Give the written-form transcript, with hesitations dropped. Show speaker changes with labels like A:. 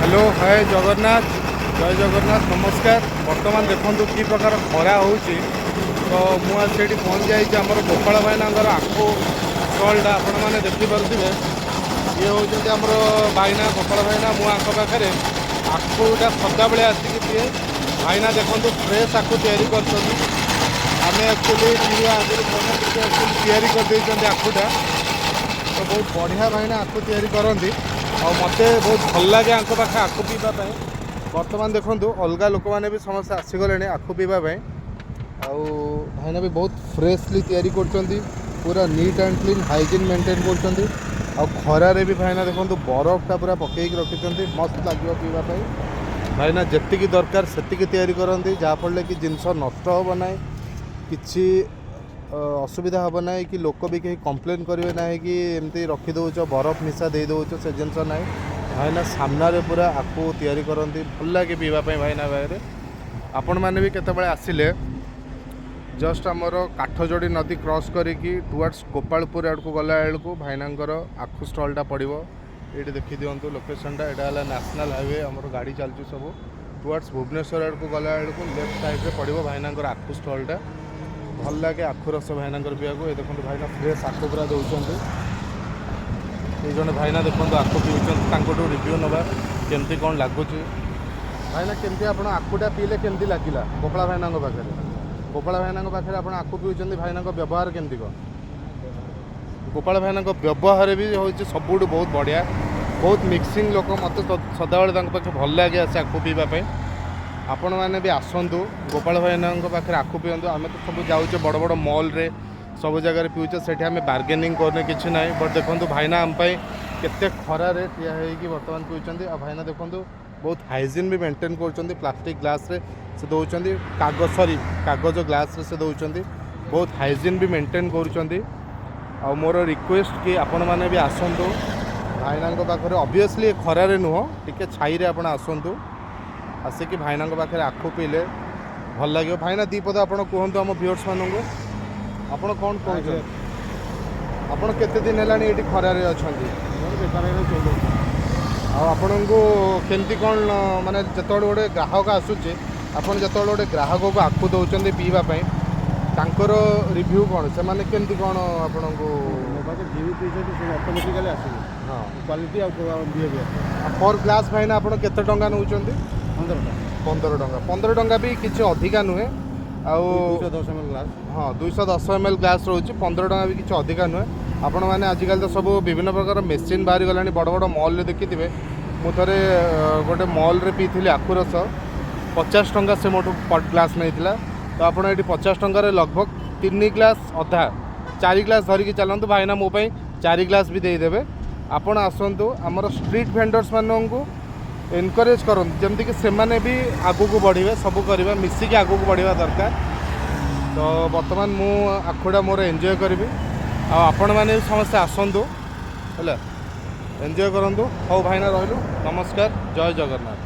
A: Hello, ହାଏ ଜଗନ୍ନାଥ, ଜୟ ଜଗନ୍ନାଥ, ନମସ୍କାର। ବର୍ତ୍ତମାନ ଦେଖନ୍ତୁ କି ପ୍ରକାର ଖରା ହେଉଛି। ତ ମୁଁ ଆସି ଏଠି ପହଞ୍ଚି ଯାଇଛି, ଆମର ଗୋପାଳ ଭାଇନାଙ୍କର ଆଖୁ ଷ୍ଟଲ୍ଟା ଆପଣମାନେ ଦେଖିପାରୁଥିବେ। ଇଏ ହେଉଛନ୍ତି ଆମର ଭାଇନା, ଗୋପାଳ ଭାଇନା। ମୁଁ ୟାଙ୍କ ପାଖରେ ଆଖୁଟା ସଦାବେଳେ ଆସିକି ପିଏ। ଭାଇନା ଦେଖନ୍ତୁ, ଫ୍ରେଶ୍ ଆଖୁ ତିଆରି କରିଛନ୍ତି। ଆମେ ଆକ୍ଚୁଆଲି ପିଇବା ଆଗରୁ ଭାଇନା ଟିକେ ଆକ୍ଚୁଆଲି ତିଆରି କରିଦେଇଛନ୍ତି ଆଖୁଟା। ତ ବହୁତ ବଢ଼ିଆ ଭାଇନା ଆଖୁ ତିଆରି କରନ୍ତି ଆଉ ମୋତେ ବହୁତ ଭଲ ଲାଗେ ୟାଙ୍କ ପାଖେ ଆଖୁ ପିଇବା ପାଇଁ। ବର୍ତ୍ତମାନ ଦେଖନ୍ତୁ, ଅଲଗା ଲୋକମାନେ ବି ସମସ୍ତେ ଆସିଗଲେଣି ଆଖୁ ପିଇବା ପାଇଁ। ଆଉ ଭାଇନା ବି ବହୁତ ଫ୍ରେଶଲି ତିଆରି କରୁଛନ୍ତି, ପୁରା neat and clean, hygiene maintain କରୁଛନ୍ତି। ଆଉ ଖରାରେ ବି ଭାଇନା ଦେଖନ୍ତୁ, ବରଫଟା ପୁରା ପକେଇକି ରଖିଛନ୍ତି, ମସ୍ତ ଲାଗିବ ପିଇବା ପାଇଁ। ଭାଇନା ଯେତିକି ଦରକାର ସେତିକି ତିଆରି କରନ୍ତି, ଯାହାଫଳରେ କି ଜିନିଷ ନଷ୍ଟ ହେବ ନାହିଁ, କିଛି ଅସୁବିଧା ହେବ ନାହିଁ କି ଲୋକ ବି କେହି କମ୍ପ୍ଲେନ୍ କରିବେ ନାହିଁ କି ଏମିତି ରଖିଦେଉଛ, ବରଫ ମିଶା ଦେଇଦେଉଛ, ସେ ଜିନିଷ ନାହିଁ। ଭାଇନା ସାମ୍ନାରେ ପୁରା ଆଖୁ ତିଆରି କରନ୍ତି, ଭଲ ଲାଗେ ପିଇବା ପାଇଁ ଭାଇନା ପାଖରେ। ଆପଣମାନେ ବି କେତେବେଳେ ଆସିଲେ, ଜଷ୍ଟ ଆମର କାଠଯୋଡ଼ି ନଦୀ କ୍ରସ୍ କରିକି ଟୁୱାର୍ଡ଼ସ୍ ଗୋପାଳପୁର ଆଡ଼କୁ ଗଲା ବେଳକୁ ଭାଇନାଙ୍କର ଆଖୁ ଷ୍ଟଲ୍ଟା ପଡ଼ିବ। ଏଇଠି ଦେଖିଦିଅନ୍ତୁ ଲୋକେସନ୍ଟା। ଏଇଟା ହେଲା ନ୍ୟାସନାଲ୍ ହାଇୱେ, ଆମର ଗାଡ଼ି ଚାଲୁଛି ସବୁ। ଟୁୱାର୍ଡ଼ସ୍ ଭୁବନେଶ୍ୱର ଆଡ଼କୁ ଗଲା ବେଳକୁ ଲେଫ୍ଟ ସାଇଡ଼୍ରେ ପଡ଼ିବ ଭାଇନାଙ୍କର ଆଖୁ ଷ୍ଟଲ୍ଟା। ଭଲ ଲାଗେ ଆଖୁ ରସ ଭାଇନାଙ୍କର ପିଇବାକୁ। ଏ ଦେଖନ୍ତୁ, ଭାଇନା ଫ୍ରେଶ୍ ଆଖୁ ପୁରା ଦେଉଛନ୍ତି। ଏଇ ଜଣେ ଭାଇନା ଦେଖନ୍ତୁ, ଆଖୁ ପିଉଛନ୍ତି, ତାଙ୍କଠୁ ରିଭ୍ୟୁ ନେବା କେମିତି କ'ଣ ଲାଗୁଛି। ଭାଇନା, କେମିତି ଆପଣ ଆଖୁଟା ପିଇଲେ, କେମିତି ଲାଗିଲା ଗୋପାଳ ଭାଇନାଙ୍କ ପାଖରେ? ଗୋପାଳ ଭାଇନାଙ୍କ ପାଖରେ ଆପଣ ଆଖୁ ପିଉଛନ୍ତି, ଭାଇନାଙ୍କ ବ୍ୟବହାର କେମିତି କ'ଣ? ଗୋପାଳ ଭାଇନାଙ୍କ ବ୍ୟବହାର ବି ହେଉଛି ସବୁଠୁ ବହୁତ ବଢ଼ିଆ, ବହୁତ ମିକ୍ସିଂ ଲୋକ। ମୋତେ ସଦାବେଳେ ତାଙ୍କ ପାଖେ ଭଲ ଲାଗେ ଆସି ଆଖୁ ପିଇବା ପାଇଁ। ଆପଣମାନେ ବି ଆସନ୍ତୁ, ଗୋପାଳ ଭାଇନାଙ୍କ ପାଖରେ ଆଖୁ ପିଅନ୍ତୁ। ଆମେ ତ ସବୁ ଯାଉଛେ ବଡ଼ ବଡ଼ ମଲ୍ରେ, ସବୁ ଜାଗାରେ ପିଉଛେ, ସେଠି ଆମେ ବାର୍ଗେନିଂ କରୁନେ, କିଛି ନାହିଁ। ବଟ୍ ଦେଖନ୍ତୁ, ଭାଇନା ଆମ ପାଇଁ କେତେ ଖରାରେ ଠିଆ ହେଇକି ବର୍ତ୍ତମାନ ପିଉଛନ୍ତି। ଆଉ ଭାଇନା ଦେଖନ୍ତୁ, ବହୁତ ହାଇଜିନ୍ ବି ମେଣ୍ଟେନ୍ କରୁଛନ୍ତି। ପ୍ଲାଷ୍ଟିକ୍ ଗ୍ଲାସ୍ରେ ସେ ଦେଉଛନ୍ତି, କାଗଜ, ସରି, କାଗଜ ଗ୍ଲାସ୍ରେ ସେ ଦେଉଛନ୍ତି। ବହୁତ ହାଇଜିନ୍ ବି ମେଣ୍ଟେନ୍ କରୁଛନ୍ତି। ଆଉ ମୋର ରିକ୍ୱେଷ୍ଟ କି ଆପଣମାନେ ବି ଆସନ୍ତୁ ଭାଇନାଙ୍କ ପାଖରେ। ଅବଭିୟସଲି ଖରାରେ ନୁହଁ, ଟିକେ ଛାଇରେ ଆପଣ ଆସନ୍ତୁ। ଆସିକି ଭାଇନାଙ୍କ ପାଖରେ ଆଖୁ ପିଇଲେ ଭଲ ଲାଗିବ। ଭାଇନା, ଦୁଇ ପଦ ଆପଣ କୁହନ୍ତୁ ଆମ ଭିଉଅର୍ସମାନଙ୍କୁ, ଆପଣ କ'ଣ କହୁଛନ୍ତି? ଆପଣ କେତେ ଦିନ ହେଲାଣି ଏଇଠି ଖରାରେ ଅଛନ୍ତି?
B: ମୋର ବେପାର ହେଲା 14 ବର୍ଷ।
A: ଆଉ ଆପଣଙ୍କୁ କେମିତି କ'ଣ, ମାନେ ଯେତେବେଳେ ଗୋଟେ ଗ୍ରାହକ ଆସୁଛି, ଆପଣ ଯେତେବେଳେ ଗୋଟେ ଗ୍ରାହକକୁ ଆଖୁ ଦେଉଛନ୍ତି ପିଇବା ପାଇଁ, ତାଙ୍କର ରିଭ୍ୟୁ କ'ଣ? ସେମାନେ କେମିତି କ'ଣ ଆପଣଙ୍କୁ?
B: ମୋ ପାଖରେ ଯିଏ ବି ପିଇଛନ୍ତି, ସେ ଅଟୋମେଟିକାଲି ଆସିବେ। କ୍ୱାଲିଟି ଆଉ ବିହେଭିଅର।
A: ପର୍ ଗ୍ଲାସ୍ ଭାଇନା ଆପଣ କେତେ ଟଙ୍କା ନେଉଛନ୍ତି?
B: 15 ଟଙ୍କା।
A: 15 ଟଙ୍କା। 15 ଟଙ୍କା ବି କିଛି ଅଧିକା ନୁହେଁ ଆଉ
B: 210 ଏମ୍ ଏଲ୍ ଗ୍ଲାସ୍।
A: ହଁ, 210 ଏମ୍ ଏଲ୍ ଗ୍ଲାସ୍ ରହୁଛି। 15 ଟଙ୍କା ବି କିଛି ଅଧିକା ନୁହେଁ। ଆପଣମାନେ ଆଜିକାଲି ତ ସବୁ ବିଭିନ୍ନ ପ୍ରକାର ମେସିନ୍ ବାହାରିଗଲାଣି, ବଡ଼ ବଡ଼ ମଲ୍ରେ ଦେଖିଥିବେ। ମୁଁ ଥରେ ଗୋଟେ ମଲ୍ରେ ପିଇଥିଲି ଆଖୁ ରସ, 50 ଟଙ୍କା ସେ ମୋଠୁ ପର୍ ଗ୍ଲାସ୍ ନେଇଥିଲା। ତ ଆପଣ ଏଠି 50 ଟଙ୍କାରେ ଲଗଭଗ ତିନି ଗ୍ଲାସ୍ ଅଧା, ଚାରି ଗ୍ଲାସ୍ ଧରିକି ଚାଲନ୍ତୁ, ଭାଇନା ମୋ ପାଇଁ ଚାରି ଗ୍ଲାସ୍ ବି ଦେଇଦେବେ। ଆପଣ ଆସନ୍ତୁ, ଆମର ଷ୍ଟ୍ରିଟ୍ ଭେଣ୍ଡର୍ସମାନଙ୍କୁ ଏନକରେଜ୍ କରନ୍ତୁ, ଯେମିତିକି ସେମାନେ ବି ଆଗକୁ ବଢ଼ିବେ। ସବୁ କରିବା, ମିଶିକି ଆଗକୁ ବଢ଼ିବା ଦରକାର। ତ ବର୍ତ୍ତମାନ ମୁଁ ଆଖୁଟା ମୋର ଏନ୍ଜୟ କରିବି ଆଉ ଆପଣମାନେ ବି ସମସ୍ତେ ଆସନ୍ତୁ, ହେଲା, ଏନ୍ଜୟ କରନ୍ତୁ। ହଉ ଭାଇନା, ରହିଲୁ, ନମସ୍କାର, ଜୟ ଜଗନ୍ନାଥ।